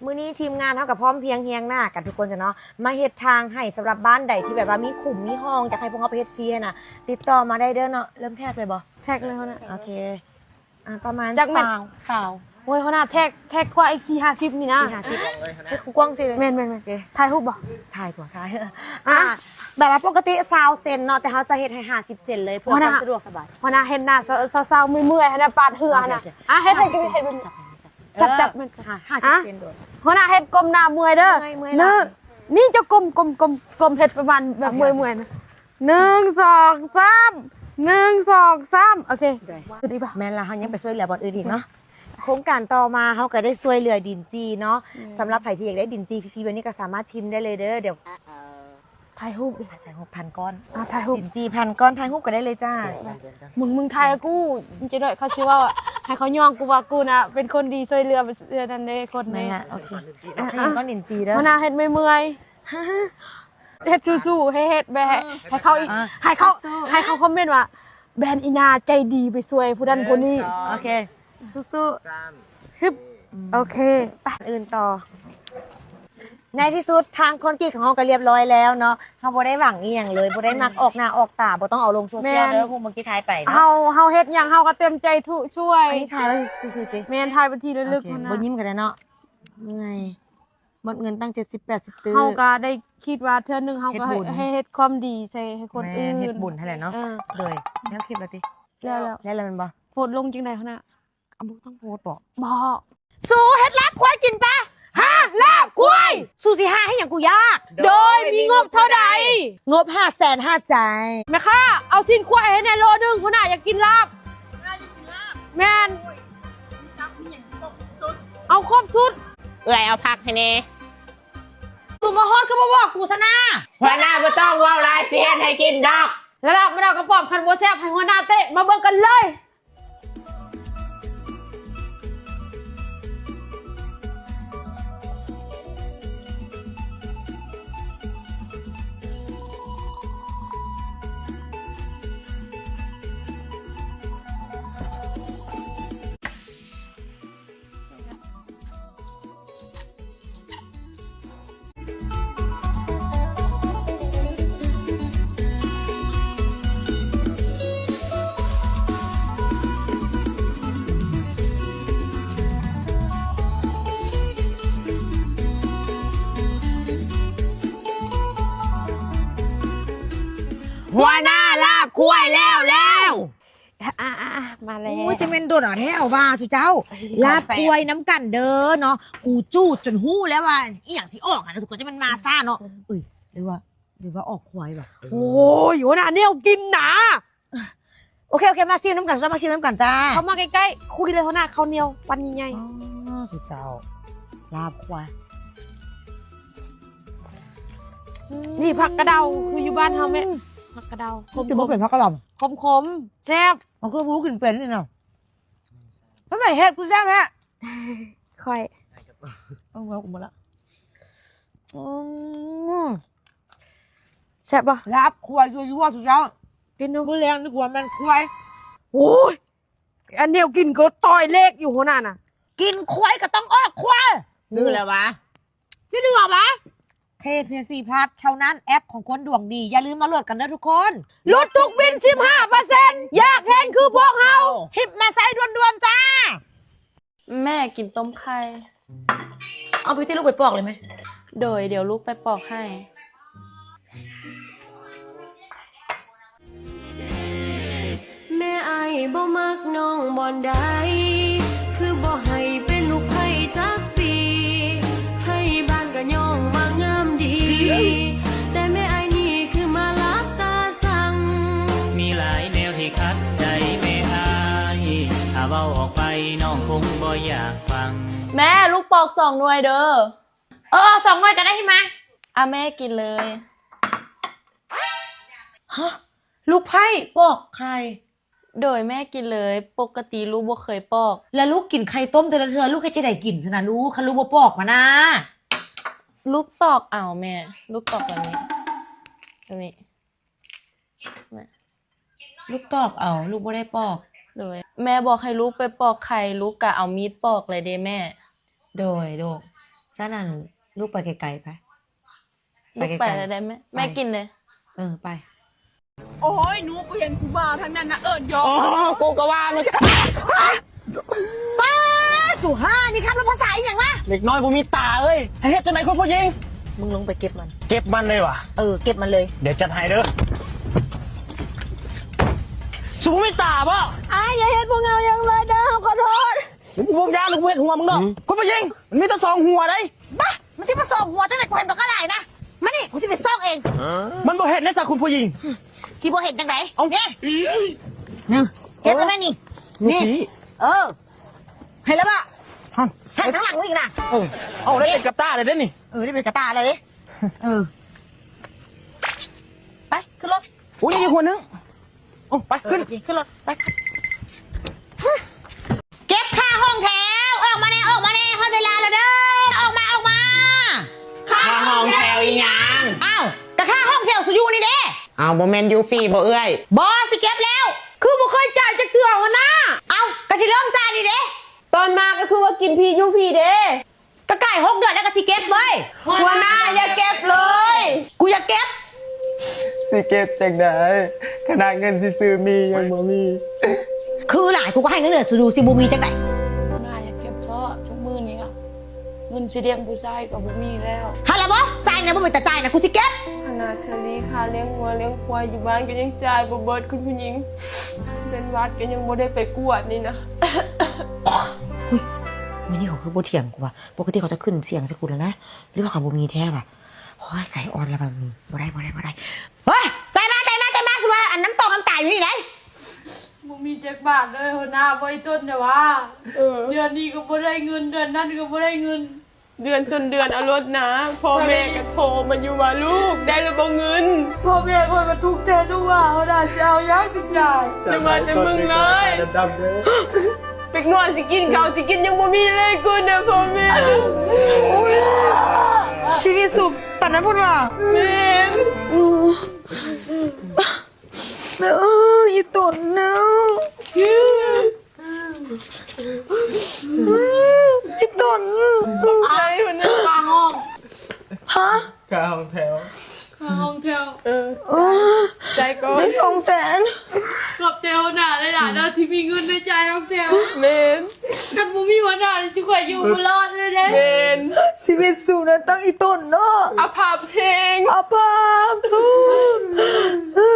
ມື້ນີ້ທີມງານເຮົາກໍພ້ອມພຽງຮຽງໜ້າກັນທຸກຄົນຊະເນາະ ມາເຮັດທາງໃຫ້ສຳລັບບ້ານໃດທີ່ແບບວ່າມີຂຸມມີຮ່ອງ ຢາກໃຫ້ພວກເຮົາໄປເຮັດຟຣີຫັ້ນນະ ຕິດຕໍ່ມາໄດ້ເດີເນາະ. ເລີ່ມແທກເລີຍບໍ່? ແທກເລີຍເຮົານະ. ໂອເຄ ອ່າ ປະມານ ຈັກແມ່ນ ຊາວ ຊາວ. ໂອ້ຍ ຫົວໜ້າແທກ ແທກກວ່າອີກສີ່ຫ້າສິບນີ້ນະ ສີ່ຫ້າສິບ ເຮັດກວ້າງໆຊິເລີຍ. ແມ່ນໆໆ ໂອເຄ ຖ່າຍຮູບບໍ່? ຖ່າຍກວ່າ ຖ່າຍ ອ່ະ ອ່ະ ແບບວ່າປົກກະຕິຊາວເຊັນເນາະ ແຕ່ເຮົາຈະເຮັດໃຫ້ຫ້າສິບເຊັນເລີຍ ເພື່ອຄວາມສະດວກສະບາຍ. ຫົວໜ້າເຮັດໜ້າເຊົາໆ ເມື່ອຍໆ ຫັ້ນນະ ປາດເຫື່ອຈັບໆ ມັນ ອ່ະ ເຮັດໃຫ້ ເຮັດ ຈັບ ຈັບ ຈັບ ອ່ະ ຫ້າສິບເຊັນໂດດ. ຫົວໜ້າເຮັດກົ້ມໜ້າເມື່ອຍເດີ ເມື່ອຍ ເມື່ອຍ ນີ້ ນີ້ເຈົ້າກົ້ມ ກົ້ມ ກົ້ມ ກົ້ມເຮັດປະມານແບບເມື່ອຍໆນະ. ໂອເຄ ໂອເຄ ໜຶ່ງ ສອງ ສາມ ໜຶ່ງ ສອງ ສາມ ໂອເຄ ໄດ້ ຄືດີປະ? ແມ່ນລະ ເຮົາຍັງໄປຊ່ວຍເຫຼືອບ່ອນອື່ນອີກເນາະ. ໂຄງການຕໍ່ມາເຮົາກໍໄດ້ຊ່ວຍເຫຼືອດິນຈີເນາະ. ແມ່ນ ສຳລັບໃຜທີ່ຢາກໄດ້ດິນຈີຟຣີໆແບບນີ້ກໍສາມາດພິມໄດ້ເລີຍເດີ. ດຽວຖ່າຍຮູບ ຖ່າຍຮູບພັນກ້ອນ. ອ່າ ຖ່າຍຮູບ ດິນຈີພັນກ້ອນ ຖ່າຍຮູບກໍໄດ້ເລີຍຈ້າ. ມຶງ ມຶງຖ່າຍໃຫ້ກູ ຈັ່ງໜ້ອຍເຂົາຊິເວົ້າ ໃຫ້ເຂົາຍ້ອງກູວ່າກູນະເປັນຄົນດີ ຊ່ວຍເຫຼືອ ເຫຼືອນັ້ນເດ້ ຄົນເດ້. ແມ່ນລະ ໂອເຄ ອ່າ ໃຫ້ເຫັນກ້ອນດິນຈີເດີ. ຫົວໜ້າເຮັດເມື່ອຍໆ ເຮັດສູ້ໆ ໃຫ້ເຮັດແບບ ເອີ ໃຫ້ເຂົາອີກ ອ່າ ໃຫ້ເຂົາ ສູ້ໆ ໃຫ້ເຂົາຄອມເມັນວ່າ ແບນອີນາໃຈດີໄປຊ່ວຍຜູ້ນັ້ນຜູ້ນີ້. ໜຶ່ງ ສອງ ໂອເຄ ສູ້ໆ ສາມ ຮຶບ ອືມ ໂອເຄ ໄປ ອື່ນຕໍ່. ໃນທີ່ສຸດທາງຄອນກຣີດຂອງເຮົາກໍລຽບຮ້ອຍແລ້ວເນາະ ເຮົາບໍ່ໄດ້ຫວັງອີ່ຫຍັງເລີຍ ບໍ່ໄດ້ມັກອອກໜ້າອອກຕາ ບໍ່ຕ້ອງເອົາລົງໂຊຊຽວເດີ ຮູບເມື່ອກີ້ຖ່າຍໄປເນາະ. ເຮົາ ເຮົາເຮັດຫຍັງເຮົາກໍເຕັມໃຈທຸ ຊ່ວຍ. ອັນນີ້ຖ່າຍໄວ້ຊື່ໆຕິ? ແມ່ນ ຖ່າຍໄປທີລະລຶກ ໂອເຄ ຫັ້ນນະ ບໍ່ຍິ້ມກໍໄດ້ເນາະ ເມື່ອຍ. ໝົດເງິນຕັ້ງເຈັດສິບແປດສິບຕື້. ເຮົາກໍໄດ້ຄິດວ່າເທື່ອໜຶ່ງເຮົາກໍໃຫ້ ເຮັດບຸນ ໃຫ້ເຮັດຄວາມດີໃສ່ໃຫ້ຄົນອື່ນ. ແມ່ນ ເຮັດບຸນຫັ້ນແຫຼະເນາະ. ເອີ ໂດຍ ແລ້ວຄລິບລະຕິ? ແລ້ວ ແລ້ວ ແລ້ວແມ່ນບໍ່? ໂພສລົງຈັ່ງໃດຫັ້ນນະ? ເອົາ ບໍ່ຕ້ອງໂພສບໍ? ບໍ່. ສູເຮັດລາບຄວາຍກິນປະ? ຮະ? ລາບຄວາຍ? ສູຊິຫາເຮັດຫຍັງ ກູຢາກ. ໂດຍ ມີງົບເທົ່າໃດ? ງົບຫ້າແສນຫ້າໃຈ. ແມ່ຄ້າ ເອົາຊີ້ນຄວາຍໃຫ້ແດ່ໂລໜຶ່ງ ຫົວໜ້າຢາກກິນລາບ. ແມ່ນ ເອົາຄົບສຸດ. ເອື້ອຍເອົາຜັກໃຫ້ແດ່. ສູມາຮອດຄືບໍ່ບອກກູຊະນາ? ຫົວໜ້າບໍ່ຕ້ອງເວົ້າຫຼາຍ ຊິເຮັດໃຫ້ກິນດອກ. ລະດັບມະນາວກະປອມ ຄັນບໍ່ແຊບໃຫ້ຫົວໜ້າເຕະ. ມາເບິ່ງກັນເລີຍ. ຫົວໜ້າລາບຄວາຍແລ້ວແລ້ວ. ອ່າໆໆ ມາແລ້ວ. ໂອ້ຍ ຈະແມ່ນດົນເອົາແທ້ເອົາວ່າ ສຸເຈົ້າ. ລາບຄວາຍນຳກັນເດີເນາະ. ກູຈູດຈົນຮູ້ແລ້ວວ່າອີ່ຫຍັງຊິອອກຫັ້ນນະ ສຸກ ຈະແມ່ນມາຊ້າເນາະ. ເອີ ເອີ ຫຼືວ່າ ຫຼືວ່າອອກຄວາຍຫວາ? ເອີ ໂອ້ຍ ຫົວໜ້າແນວກິນນະ. ໂອເຄ ໂອເຄ ມາຊີມນຳກັນ ມາຊີມນຳກັນຈ້າ. ເຂົ້າມາໃກ້ໆ ຄຸຍເລີຍ ຫົວໜ້າ ເຂົ້າໜຽວປັນໃຫຍ່ໆ. ອໍ ສຸເຈົ້າ ລາບຄວາຍ. ອືມ ນີ້ຜັກກະເດົາ ຄືຢູ່ບ້ານເຮົາແມ່ນ ຜັກກະເດົາ ຂົມໆ ກິນບໍ່ເປັນຜັກກະເດົາ ຂົມໆ ແຊບ. ມັນຄືບໍ່ກິນເປັນນີ້ນະ. ເພິ່ນໃຫ້ເຮັດຄືແຊບແທ້. ຂ້ອຍ ເອົາ ເອົາ ເອົາ ອືມ ແຊບບໍ່? ລາບຄວາຍຢູ່ໆ ສຸດຍອດ. ກິນດູ ມື້ແລງນີ້ກວ່າແມ່ນຄວາຍ. ໂອ້ຍ ອັນດຽວກິນກໍຕ່ອຍເລກຢູ່ ຫົວໜ້ານະ. ກິນຄວາຍກໍຕ້ອງອອກຄວາຍ. ຊື້ແລ້ວຫວາ? ຊື້ແລ້ວຫວາ? ເຄທີຊີພລັສເທົ່ານັ້ນ ແອັບຂອງຄົນດວງດີ. ຢ່າລືມມາໂຫຼດກັນເດີທຸກຄົນ. ຫຼຸດທຸກບິນສິບຫ້າເປີເຊັນ. ຢາກເຫັນຄືພວກເຮົາ ຮີບມາໃຊ້ດ່ວນໆ ຈ້າ. ແມ່ກິນຕົ້ມໄຂ່. ເອົາໄປຕິ ລູກໄປປອກເລີຍແມະ. ໂດຍ ດຽວລູກໄປປອກໃຫ້. ແມ່ອ້າຍບໍ່ມັກນ້ອງບ່ອນໃດ ຄືບໍ່ໃຫ້ເປັນລູກໃຜຈັກປີ ໃຜບ້ານກໍຍ້ອງວ່າງາມດີ ແຕ່ແມ່ອ້າຍນີ້ຄືມາຫຼັບຕາສັ່ງ ມີຫຼາຍແນວທີ່ຂັດໃຈແມ່ອ້າຍ ຖ້າເວົ້າອອກໄປນ້ອງຄົງບໍ່ຢາກຟັງ. ແມ່ ລູກປອກສອງໜ່ວຍເດີ. ເອີ ເອີ ສອງໜ່ວຍກໍໄດ້ ມາ. ອ່ະ ແມ່ກິນເລີຍ. ຮະ? ລູກໃພ້ປອກໄຂ່? ໂດຍ ແມ່ກິນເລີຍ ປົກກະຕິລູກບໍ່ເຄີຍປອກ. ແລ້ວລູກກິນໄຂ່ຕົ້ມແຕ່ລະເທື່ອ ລູກເຮັດຈັ່ງໃດກິນຊັ້ນນະລູກ ຄັນລູກບໍ່ປອກມານະ? ລູກຕອກເອົາແມ່ ລູກຕອກແບບນີ້ ແບບນີ້ ແມ່ ລູກຕອກເອົາ ລູກບໍ່ໄດ້ປອກ. ໂດຍ ແມ່ບອກໃຫ້ລູກໄປປອກໄຂ່ ລູກກະເອົາມີດປອກເລີຍເດ້ແມ່. ໂດຍລູກ. ຊັ້ນນັ້ນ ລູກໄປໄກໆ ໄປ ລູກໄປ ໄປໄກໆ ແລ້ວໄດ້ແມ່ ໄປ ແມ່ກິນເລີຍ ເອີ ໄປ. ໂອ້ຍ ໜູ ກູເຫັນຜູ້ບ່າວທາງນັ້ນນະ ເອີ້ນຢອກ ອໍ ກູກະວ່າມັນ ປ້າດ ຈູຫ້ານີ້ ຂັບລົດພາສາອີ່ຫຍັງວະ? ເດັກນ້ອຍບໍ່ມີຕາເອີຍ ໃຫ້ເຮັດຈັ່ງໃດຄຸນຜູ້ຍິງ? ມຶງລົງໄປເກັບມັນ ເກັບມັນເລີຍຫວາ? ເອີ ເກັບມັນເລີຍ ດຽວຈັດໃຫ້ເດີ. ສູບໍ່ມີຕາບໍ? ອ້າຍ ຢ່າເຮັດພວກເຮົາຢ່າງເລີຍເດີ ເຮົາຂໍໂທດ. ມຶງບໍ່ຢ້ານ ກູເຮັດຫົວມຶງດອກ ຄຸນຜູ້ຍິງ ມັນມີແຕ່ສອງຫົວໃດ໋. ບ້າ ມັນຊິມາສອງຫົວຈັ່ງໃດ ກູເຫັນບັກຫຼາຍນະ. ມານີ້ ກູຊິໄປຊອກເອງ. ມັນບໍ່ເຮັດແນວຊະຄຸນຜູ້ຍິງ. ຊິບໍ່ເຮັດຈັ່ງໃດ? ເອົ້າ ນີ້ ເກັບໄວ້ແມ່ນີ້ ນີ້ ເອີ ເຫັນແລ້ວບໍ່? ຊັ້ນທາງຫຼັງອີກນະ. ເອີ ເອົາ ໄດ້ເປັນກະຕ່າເລີຍເດ້ນີ້. ເອີ ໄດ້ເປັນກະຕ່າເລີຍເດ້. ເອີ ໄປ ຂຶ້ນລົດ. ໂອ້ຍ ອີກຫົວໜຶ່ງ. ໂອ້ ໄປ ເອີ ຂຶ້ນ ຂຶ້ນລົດ ໄປ. ເກັບຄ່າຫ້ອງແຖວ ອອກມາແດ່ ອອກມາແດ່ ຮອດເວລາແລ້ວເດີ ອອກມາ ອອກມາ. ຄ່າຫ້ອງແຖວອີ່ຫຍັງ? ອ້າວ ກະຄ່າຫ້ອງແຖວສູຢູ່ນີ້ເດ້. ອ້າວ ບໍ່ແມ່ນຢູ່ຟຣີບໍ່ເອື້ອຍ? ບໍ່ ຊິເກັບແລ້ວ. ຄືບໍ່ເຄີຍຈ່າຍຈັກເທື່ອຫົວໜ້າ? ເອົ້າ ກະຊິເລີ່ມຈ່າຍນີ້ເດ້. ຕອນມາກະຄືວ່າກິນຟຣີຢູ່ຟຣີເດ້. ກະໃກ້ຫົກເດືອນແລ້ວກະຊິເກັບເວີຍ. ຫົວໜ້າຢ່າເກັບເລີຍ. ກູຢາກເກັບ. ຊິເກັບຈັ່ງໃດ ຂະໜາດເງິນຊິຊື້ໝີ່ຍັງບໍ່ມີ. ຄືຫຼາຍ ກູກະໃຫ້ເງິນເດືອນສູຢູ່ ຊິບໍ່ມີຈັ່ງໃດ. ຫົວໜ້າຢ່າເກັບເທາະ ທຸກມື້ນີ້ກະເງິນຊິລ້ຽງຜູ້ຊາຍກະບໍ່ມີແລ້ວ. ຫັ້ນລະບໍ ຈ່າຍນະ ບໍ່ເປັນຕາຈ່າຍນະ ກູຊິເກັບ. ຂະໜາດເທື່ອນີ້ຄ່າລ້ຽງງົວລ້ຽງຄວາຍຢູ່ບ້ານກະຍັງຈ່າຍບໍ່ເບິດ ຄຸນຜູ້ຍິງ. ເປັນຫວັດກະຍັງບໍ່ໄດ້ໄປກວດນີ້ນະ. ມື້ນີ້ເຂົາຄືບໍ່ຖຽງກູວະ? ປົກກະຕິເຂົາຈະຂຶ້ນສຽງໃສ່ກູແລ້ວນະ ຫຼືວ່າເຂົາບໍ່ມີແທ້ວະ? ໂອ້ຍ ໃຈອ່ອນລະບາດນີ້ ບໍ່ໄດ້ ບໍ່ໄດ້ ບໍ່ໄດ້. ເຮີ້ຍ ຈ່າຍມາ ຈ່າຍມາ ຈ່າຍມາ ຊິວ່າອັນນ້ຳຕອກນ້ຳຕາຢູ່ນີ້ໃດ໋. ບໍ່ມີຈັກບາດເລີຍ ຫົວໜ້າ ບໍ່ອີ່ຕົນແຕ່ວ່າ ເດືອນນີ້ກະບໍ່ໄດ້ເງິນ ເດືອນນັ້ນກະບໍ່ໄດ້ເງິນ. ເດືອນຊົນເດືອນເອົາໂລດນາ ພໍ່ແມ່ກະໂທມາຢູ່ວ່າ ລູກ ໄດ້ລະບໍ່ເງິນ? ພໍ່ແມ່ຂ້ອຍກະທຸກແທ້ ລູກວ່າ ເຮົາໜ້າຊິເອົາຫຍັງໄປຈ່າຍ? ຢ່າວ່າແຕ່ມຶງເລີຍ ເດັກນ້ອຍຊິກິນເຂົ້າຊິກິນຍັງບໍ່ມີເລີຍ ກູນະພໍ່ແມ່. ໂອ້ຍ ຊີວິດສູບປານນັ້ນພຸ້ນຫວາ? ແມ່ນ. ແມ່ເອີຍ ອີ່ຕົນເອີຍ ອີ່ຕົນ. ໄດ້ຫົວໜ້າຄ່າຫ້ອງ. ຮະ? ຄ່າຫ້ອງແຖວ ຄ່າຫ້ອງແຖວ. ເອີ ໂອ້ຍ ຈ່າຍກ່ອນ ໄດ້ສອງແສນ. ຂອບໃຈຫົວໜ້າຫຼາຍໆເດີ ທີ່ມີເງິນໄດ້ຈ່າຍຫ້ອງແຖວ. ແມ່ນ. ຄັນບໍ່ມີຫົວໜ້ານີ້ ຈຸຂ້ອຍຢູ່ບໍ່ລອດເລີຍເດ້. ແມ່ນ. ຊີວິດສູນະ ຕັ້ງອີ່ຕົນເນາະ ອະພາບແຮງ ອະພາບ. ເອີ